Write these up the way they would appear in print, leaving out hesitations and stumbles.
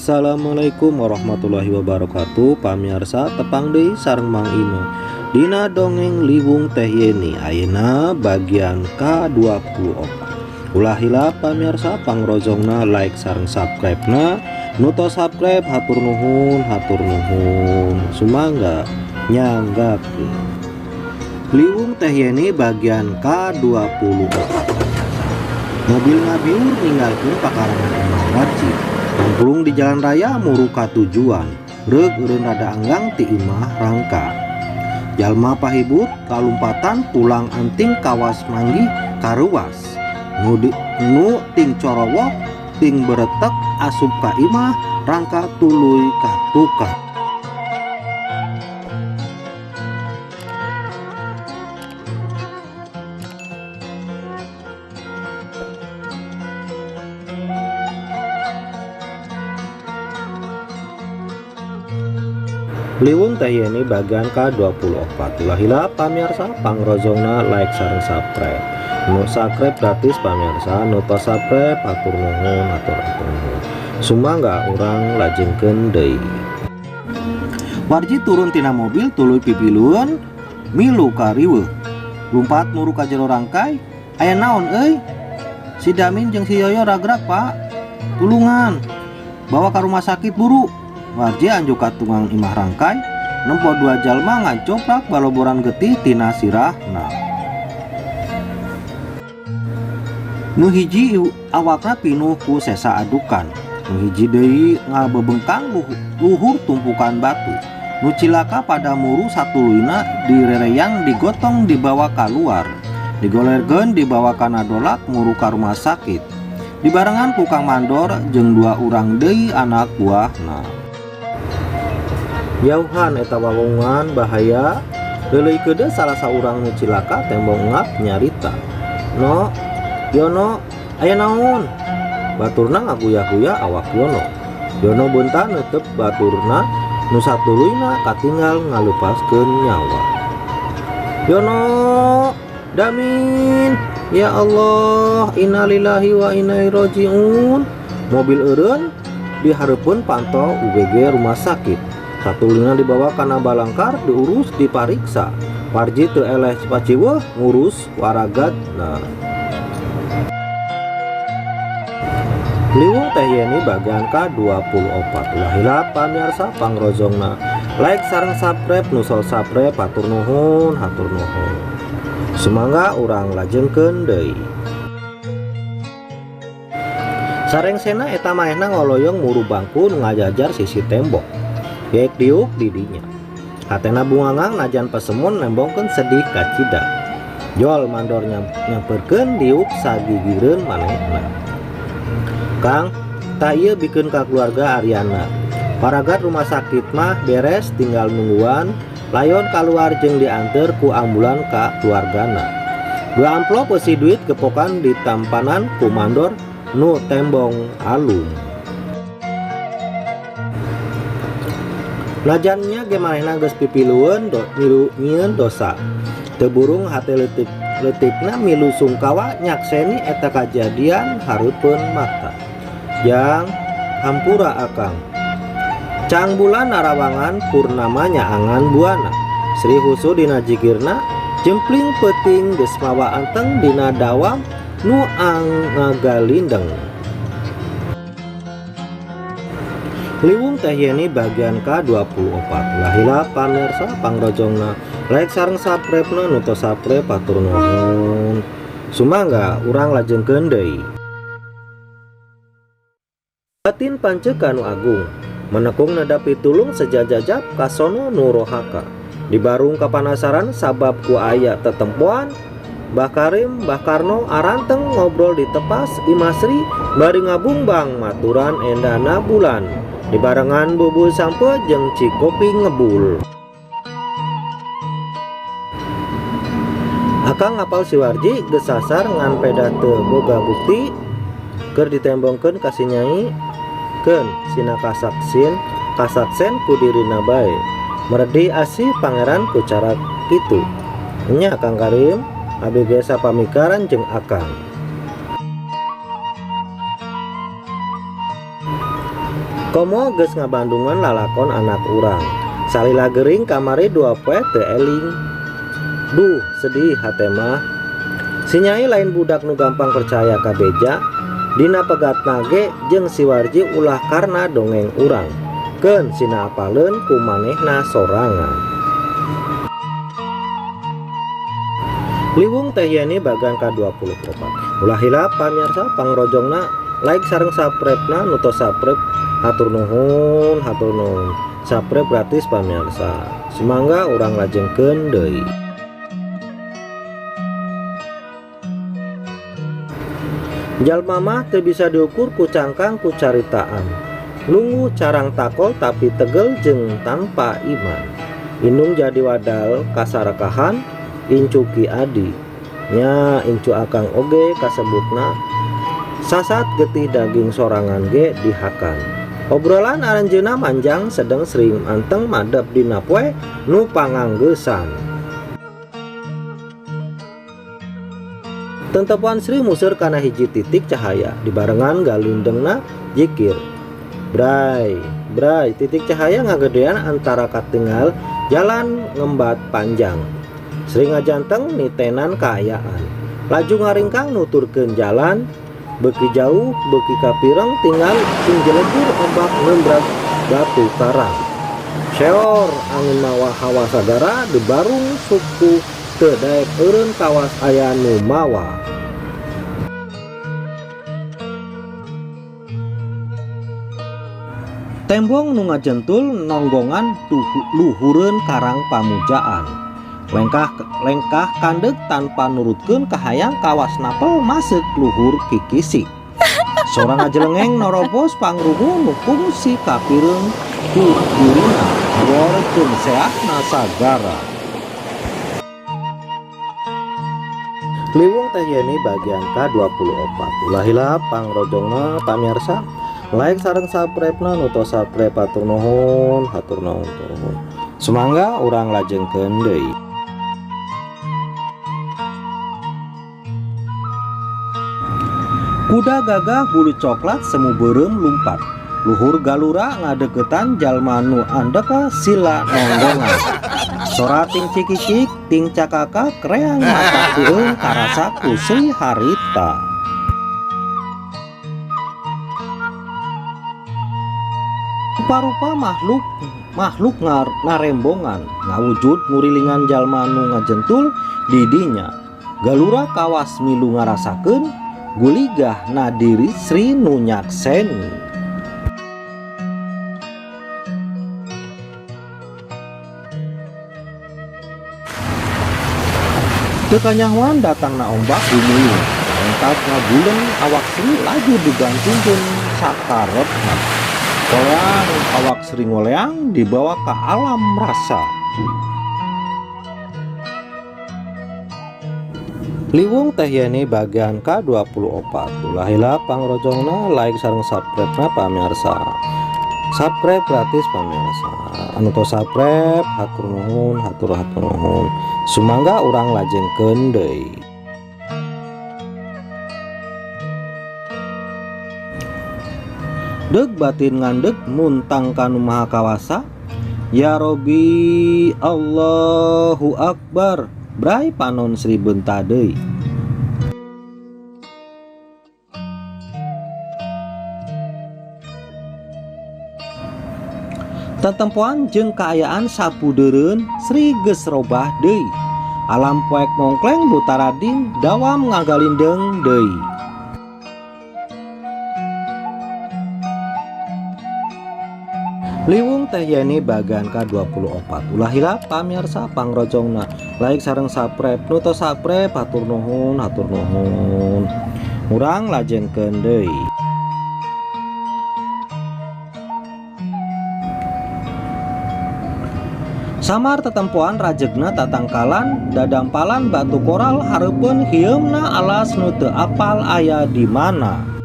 Assalamualaikum warahmatullahi wabarakatuh. Pamiarsa, tepang deui sareng Mang Ino dina dongeng Liwung Teh Yeni ayeuna bagian ka-24. Ulah hilap pamiarsa pangrojongna, like sareng subscribe na. Nu tos subscribe hatur nuhun, hatur nuhun, sumangga nyanggakeun. Liwung Teh Yeni bagian ka-24. Mobil ngabiur ninggalkeun pakarangan imah Warji. Nyemplung di jalan raya muru ka tujuan. Reug eureun rada anggang ti imah rangka. Jalma pahibut kalumpatan pulang anting kawas manggih karuas. Nu ting corowok ting beretek asup ka imah rangka tuluy ka tukang. Liwung Teh Yeni bagian ka-24. Ulah hilap pamirsa pangrojongna, like sareng subscribe. Nu subscribe gratis pamirsa, nu tos subscribe hatur nuhun, hatur nuhun. Sumangga urang lajengkeun deui. Warji turun tina mobil tuluy pipilueun milu ka riweuh. Lumpat muru ka jero rangkai, aya naon euy? Si Damin jeung si Yoyo ragrak, Pak. Tulungan. Bawa ka rumah sakit buru. Warji anjuk ka tukang imah rangkai, nempo dua jalma ngacoprak baloboran getih tina sirahna. Nu hiji awakna pinuh ku sesa adukan, nu hiji deui ngabebengkang luhur tumpukan batu. Nu cilaka pada muru satuluyna direreyang digotong dibawa kaluar, digolerkeun dibawa kana dolak muru ka rumah sakit. Dibarengan ku Kang Mandor jeung dua urang deui anak buahna. Jauhan eta wawongan bahaya, leuleui keudeuh salah saurang nu cilaka tembong ngap nyarita. No, Yono, aya naon? Baturna ngaguya-guya awak Yono. Yono beunta neuteup baturna nu satuluyna katinggal ngalepaskeun nyawa. Yono, Damin, ya Allah, innalillahi wa inna ilaihi rajiun. Mobil eureun dihareupeun panto UGG rumah sakit. Satuluyna dibawa kana balangkar diurus dipariksa. Warji teu eleh paciweuh ngurus waragadna. Liwung Teh Yeni bagian ka-24. Ulah hilap pamirsa pangrojongna, like sareng subscribe. Nu tos subscribe hatur nuhun, hatur nuhun. Sumangga urang lajengkeun deui. Sarengsena eta manehna ngoloyong muru bangku nu ngajajar sisi tembok. Geek diuk di dinya. Hatena bungangang najan pasemon nembongkeun sedih kacida. Jol mandor nyamperkeun diuk sagigireun manehna. Kang, tah ieu bikeun ka keluarga Ariana. Paragat rumah sakit mah beres tinggal nungguan layon kaluar jeung dianteur ku ambulan ka keluargana. Dua amplop beusi duit gepokan ditampanan ku mandor nu tembong alum. Najannya ge manehna geus pipilueun milu nyieun dosa. Teu burung hate leutik leutikna milu sungkawa nyakseni eta kajadian hareupeun mata. Jang hampura akang. Cang bulan narawangan purnama nyaangan buana. Sri husu dina jigirna jempling peuting geus mawa anteng dina dawam nu ngagalindeng. Liwung Teh Yeni bagian ka-24. Ulah hilap pamirsa pangrojongna, like sareng subscribe na. Nu tos subscribe hatur nuhun. Sumangga urang lajengkeun deui. Batin pancek kanu agung menekung neda pitulung sejajajap kasono nu rohaka. Dibarung kapanasaran sabab ku aya tetempoan Mbah Karim, Mbah Karno aranteng ngobrol di tepas Imah Sri bari ngabungbang maturan endana bulan. Dibarengan bubul sampe jeung cikopi ngebul. Akang ngapal si Warji geus sasar ngan peda teu boga bukti keur ditembongkeun ka si Nyai keun sina kasaksin kasaksen ku dirina bae. Meredi asih pangeran ku cara kitu. Nya Kang Karim, abi ge sapamikaran jeung akang. Komo geus ngabandungan lalakon anak urang. Salila gering kamari 2 poe teu eling. Duh, sedih hate mah. Si Nyai lain budak nu gampang percaya ka beja. Dina pegatna ge jeung si Warji ulah karna dongeng urang. Keun sina apaleun ku manehna sorangan. Liwung Teh Yeni bagian ka-24. Ulah hilap pamirsa pangrojongna like sareng subscribe-na nu tos subscribe. Hatur nuhun, hatur nuhun. Subscribe gratis pamirsa. Sumangga urang lajengkeun deui. Jalma mah teu bisa diukur ku cangkang ku caritaan. Nunggu carang takol tapi tegel jeung tanpa iman. Indung jadi wadal kasarakahan incu Ki Adi. Nya incu akang oge kasebutna sasat getih daging sorangan ge dihakan. Obrolan aranjeunna manjang sedeng sering anteng madep dina poe nu panganggeusan. Tentepan Sri museur kana hiji titik cahaya dibarengan galindengna jikir. Bray, bray, titik cahaya ngagedean antara katinggal jalan ngembat panjang. Sri ngajanteng nitenan kaayaan. Laju ngaringkang nuturkeun jalan, beuki jauh beuki kapireng tinggal sing jelegur ombak ngembrag batu karang. Seor angin mawa hawa sagara debarung suku teu daek eureun kawas aya nu mawa. Tembong nu ngajentul nonggongan luhureun karang pamujaan. Lengkah kandeg tanpa nurutkeun kahayang kawas napel masuk luhur kikisik. Sora ngajelengeng norobos pangrungu nu kungsi kapireung ku dirina wor jeung seakna sagara. Liwung Teh Yeni bagian ka-24. Ulah hilap pangrojongna pamirsa. Like sareng subscribe-na nu tos subscribe hatur nuhun, hatur nuhun nuhun. Sumangga urang lajengkeun deui. Kuda gagah bulu coklat semu beureum lumpat. Luhur galura ngadeukeutan jalma nu andeka sila nonggongan. Sora ting cikicik ting cakaka kreang mata keueung karasa ku Sri harita. Rupa-rupa makhluk ngarembongan ngawujud ngurilingan jalma nu ngajentul di dinya. Galura kawas milu ngarasakeun guligah nadiri Sri nu nyakseni. Teu kanyahoan datangna ombak gumuyung, lengkap ngaguleng awak Sri laju digantungkeun sakarepna. Koleang awak Sri ngoleang dibawa ke alam rasa. Liwung Teh Yeni bagian ka-24. Ulah hilap pangrojongna like sareng subscribe-na pamirsa. Subscribe gratis pamirsa. Anu tos subscribe hatur nuhun, hatur hatur nuhun. Sumangga urang lajengkeun deui. Deuk batin ngandeg muntang ka nu maha kawasa. Ya Robi Allahu Akbar. Bray panon Sri benta deui. Tetempoan jeung kaayaan sapudeureun Sri geus robah deui. Alam poek mongkleng butarading dawam ngagalindeng deui. Liwung Teh Yeni bagian ka-24. Ulah hilap pamirsa pangrojongna like sareng subscribe nu tos subscribe hatur nuhun, hatur nuhun. Urang lajengkeun deui. Samar tetempoan rajegna tatangkalan dadampalan batu koral hareupeun hieumna alas nu teu apal aya di mana.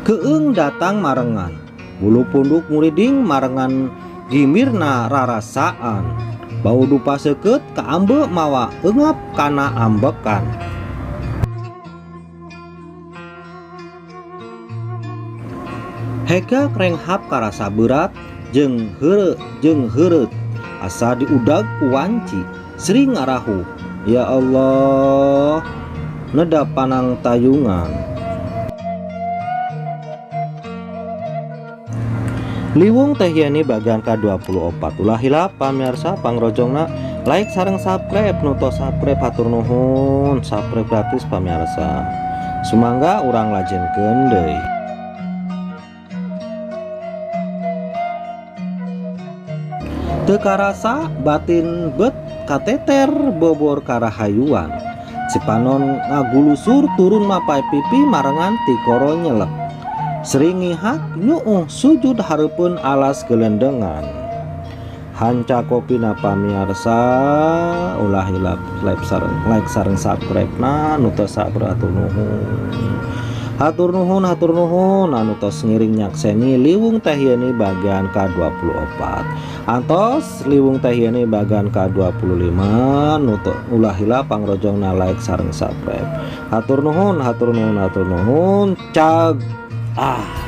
Keung datang marengan, bulu punduk muriding marengan gimirna rarasaan. Bau dupa seukeut kaambe mawa eungap kana ambekan. Hegak renghap karasa berat jeung heureuh jeung heureut asa diudag ku wanci. Sri ngarahuh, ya Allah, neda panangtayungan. Liwung Teh Yeni bagian ka-24. Ulah hilap pamirsa pangrojongna like sareng subscribe, nu tos subscribe hatur nuhun, subscribe gratis pamirsa. Sumangga urang lajengkeun deui. Teu karasa batin bet kateter bobor karahayuan. Cipanon ngagulusur turun mapay pipi marengan tikoro nyelek. Sri ngihak nyuuh sujud hareupeun alas gelendengan. Hanca kopina pamiarsa, ulah hilap like sareng subscribe na nu tos subscribe hatur nuhun. Hatur nuhun, hatur nuhun anu tos ngiring nyakseni Liwung Teh Yeni bagian ka-24. Antos Liwung Teh Yeni bagian ka-25 nu ulah hilap pangrojongna like sareng subscribe. Hatur nuhun, hatur nuhun, hatur nuhun. Cag ah.